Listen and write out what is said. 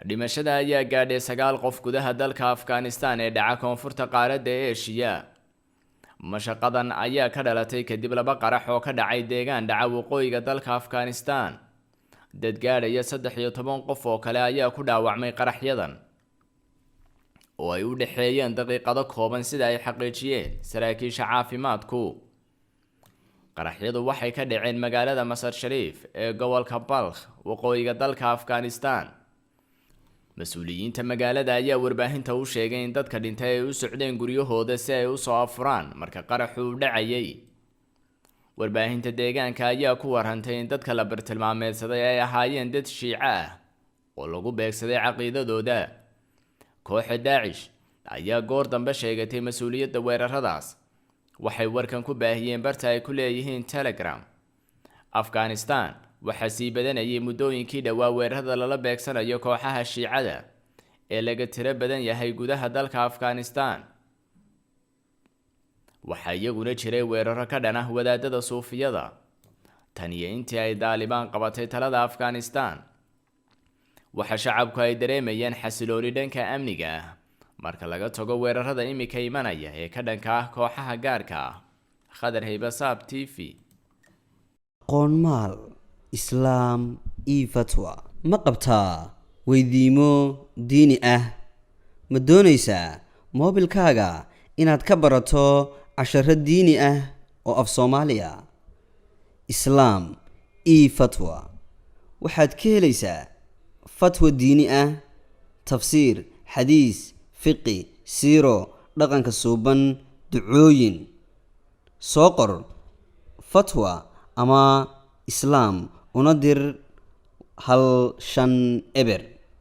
Dhimashada ayaa gaadhay 9 qof gudaha dalka Afghanistan ee dhaca koonfurta qaaradda Eeshiya. Mashaqadan ayaa ka dhalatay kadib 2 qarax oo ka dhacay deegaan dhaca waqooyiga dalka Afghanistan. Dad gaadhaya 13 qof oo kale ayaa ku dhaawacmay qaraxyadan oo ay u dhexeeyeen daqiiqado kooban, sida ay xaqiijiyeen saraakiisha caafimaadku. Qaraxyadu waxay ka dhaceen magaalada Masar Shariif ee gobolka Balkh, waqooyiga dalka Afghanistan. Mas-uuliyiinta magaalada ayaa warbaahinta u sheegay in dadka dhintay ay u socdeen guryahooda si ay usoo afuraan marka qaraxu u dhacayay. Warbaahinta deegaanka ayaa ku warantay in dadka la bartilmaameedsaday ay ahaayeen dad Shiico ah oo lagu beegsaday caqiidadooda. Kooxda Daacish ayaa goor dambe sheegatay mas-uuliyadda weeraradaas. Waxay warkan ku baahiyeen barta ay ku leeyihiin Telegram. Afghanistan waxaa sii badanayay muddooyinkii dhowaa weerarada lala beegsanayo kooxaha Shiicada ee laga tiro badan yahay gudaha dalka Afghanistan. Waxaa iyaguna jiray weeraro ka dhan ah wadaadada Suufiyada tan iyo intii ay Daalibaan qabatay talada Afghanistan. Waxa shacabku ay dareemayeen xasilooni dhanka amniga ah marka laga tago weerarada imika imanaya ee ka dhanka ah kooxaha gaarka ah. Khadar Haybasaab TV. Qoonmaal Islaam io fatwa ma qabtaa weydiimo diini ah? Ma doonaysaa moobilkaaga inaad ka barato casharo diini ah oo af Soomaaliya? Islaam io Fatwa waxaad ka helaysaa fatwa diini ah, tafsiir, xadiis, fiqi, siiro, dhaqanka suuban, ducooyin. Soo qor "fatwa" ama "islaam" una dir 150.